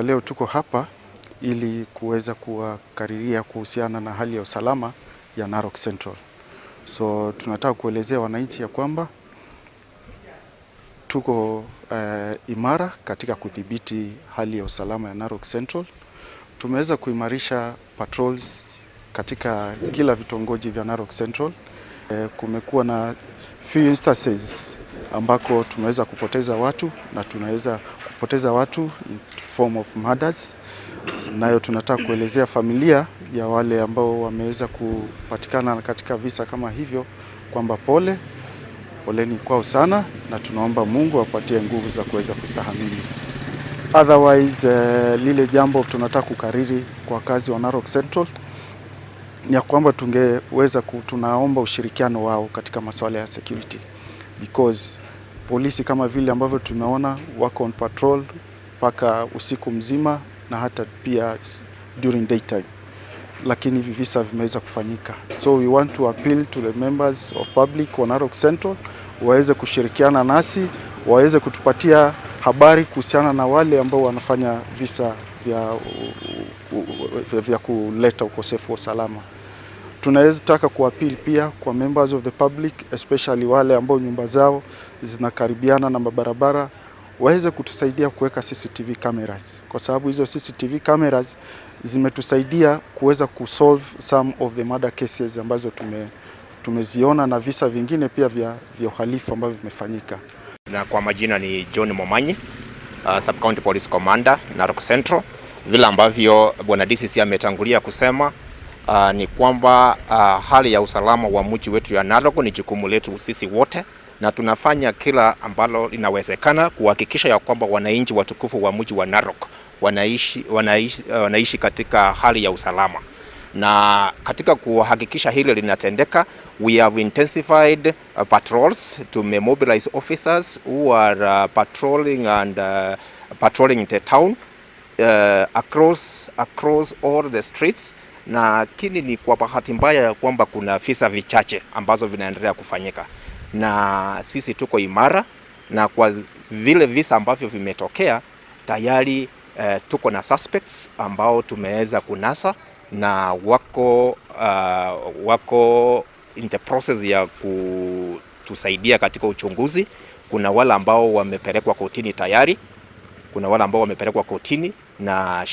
Leo tuko hapa ili kuweza kuwakariria kuhusiana na hali ya usalama ya Narok Central. So tunataka kuelezea wananchi ya kwamba tuko imara katika kudhibiti hali ya usalama ya Narok Central. Tumeweza kuimarisha patrols katika kila vitongoji vya Narok Central. Kumekuwa na few instances ambako tumeweza kupoteza watu na tunaweza kupoteza watu in form of murders. Nayo tunataka kuelezea familia ya wale ambao wameweza kupatikana katika visa kama hivyo kwamba pole poleni kwao sana, na tunaomba Mungu awapatie nguvu za kuweza kustahimili. Otherwise, lile jambo tunataka kukariri kwa wakazi wa Narok Central ni ya kwamba tungeweza tunaomba ushirikiano wao katika masuala ya security, because polisi kama vile ambavyo tumeona wako on patrol mpaka usiku mzima na hata pia during daytime, lakini hivi visa vimeweza kufanyika. So we want to appeal to the members of public wa Narok Central waweze kushirikiana nasi, waweze kutupatia habari kuhusiana na wale ambao wanafanya visa vya kuleta ukosefu wa usalama. Tunaweza taka kuappeal pia kwa members of the public, especially wale ambao nyumba zao zinakaribiana na mabarabara, waweze kutusaidia kuweka CCTV cameras, kwa sababu hizo CCTV cameras zimetusaidia kuweza kusolve some of the murder cases ambazo tumeziona na visa vingine pia vya uhalifu ambavyo vimefanyika. Na kwa majina ni John Momanyi, Sub County Police Commander, Narok Central. Vile ambavyo bwana DCC ametangulia kusema ni kwamba hali ya usalama wa mji wetu ya Narok ni jukumu letu sisi wote, na tunafanya kila ambalo linawezekana kuhakikisha ya kwamba wananchi watukufu wa mji wa Narok wanaishi katika hali ya usalama, na katika kuhakikisha hili linatendeka, we have intensified patrols to mobilize officers who are patrolling and patrolling the town across all the streets. Lakini ni kwa bahati mbaya ya kwamba kuna visa vichache ambazo vinaendelea kufanyika, na sisi tuko imara, na kwa vile visa ambavyo vimetokea tayari tuko na suspects ambao tumeweza kunasa na wako in the process ya kutusaidia katika uchunguzi. Kuna wale ambao wamepelekwa kotini tayari, kuna wale ambao wamepelekwa kotini na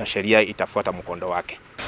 sheria itafuata mkondo wake.